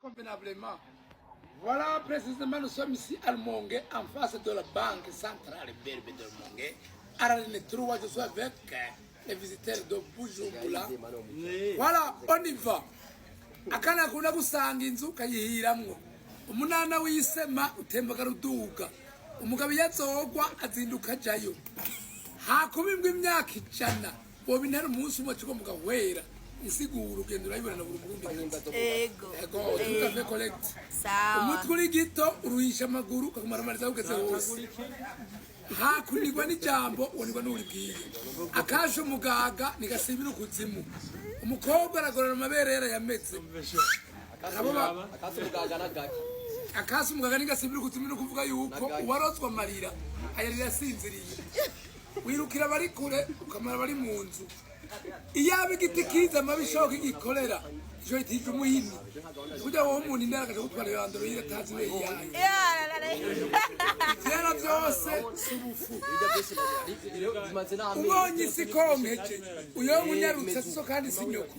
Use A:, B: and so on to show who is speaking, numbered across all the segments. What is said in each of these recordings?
A: Convenablement. Voilà, précisément, nous sommes ici à Rumonge, en face de la Banque centrale BRB de Rumonge. À la ligne 3, je suis avec les visiteurs de Bujumbura. Voilà, on y va. Akana akunda gusanga inzu kayihiramwo. Umunana w'isema utembaga ruduga. Umugabo iyo azogwa azinduka ajayo. Hakuba imbwa imyaka 100 woba intare umunsi umwe tugomba ugahwera. Insiguro ugenda urayibona na buri Murundi.
B: Ego.
A: Ego, tout à fait correct.
B: Sawa.
A: Umutwe uri gito uruhisha amaguru ukakumara amariza aho ugeze hose. Hakunigwa n'ijambo ubonirwa n'uribwiye. Akashe umugaga ntigasibira ukuzimu. Umukobwa aragorora amabere yarayameze.
C: Akasi umugaga n'agaki.
A: Akasi umugaga ntigasibira ukuzimu ni ukuvuga yuko uwarozwa amarira ayarira asinziriye. Wirukira abari kure ukamara abari mu nzu. Iyaba igiti kiza amabi ishoka igikorera ico itije umuhini. Burya wowe umuntu indara akaja gutwara iyo android atazi ibe iyayo. Ivyera vyose si ubufu.
C: Ibyo byose zimaze n'amezi.
A: Ubonye isi konkeje uyonka unyarutse so kandi si nyoko.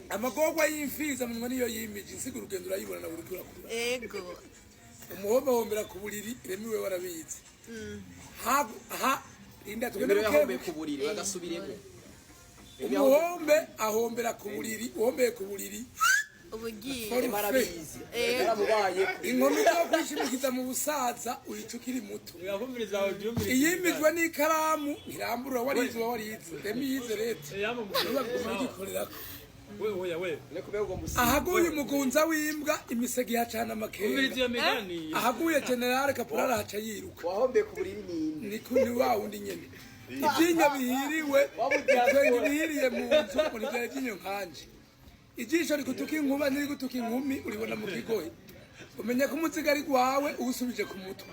A: Amagorwa y'imfizi amunwa niyo yimije. Insiga urugendo urayibona na buri urakura.
B: Ego.
A: Umuhomba ahombera ku buriri remiwe warabizi. Ha ha rinda tugende
C: Remero yahombeye
A: bukebuke.
C: ku buriri bagasubiremo.
A: Umuhombe ahombera ku buriri, uhombeye ku buriri.
B: Ubugiye.
A: Forufe.
C: Marabizi.
B: Ego.
C: Yaramubaye.
A: Inkumi zo kwishimikiza mu busaza uyica ukiri muto.
D: Irakumviriza ubyumviriza.
A: Iyimijwe n'ikaramu ntirambura. Warize uba warize remi yize leta nubaguma ugikorerako.
D: We oya we.
C: Ne kubera ubwo musi.
A: Ahaguye umugunza w'imbwa imisego ihacana
D: Umviriza
A: amakenga.
D: iyo migani.
A: Ahaguye generale kaporari ahaca yiruka.
C: Wahombeye ku buriri ni
A: Ni wa wundi nyene. Ibyinyo bihiriwe bitwenga ibihiriye mu nzu ngo nibyara ibyinyo nkanje. Ijisho rigutuka inkuba ntirigutuka inkumi uribona mu kigohe. Umenya ko umuzigo ari gwawe uwusubije ku mutwe.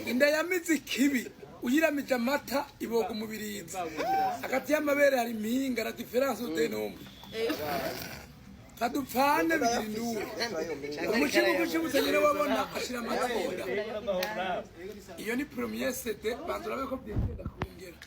A: Inda yamize ikibi uyiramije amata iboga umubirizi. Hagati y'amabere hari impinga, la différence de nombre. Kadupfane bigira induru. Umushibuko ushibutse nyine wabona ashira amatsinda. Iyo ni premier CD, banza urabe ko byigenda kongera.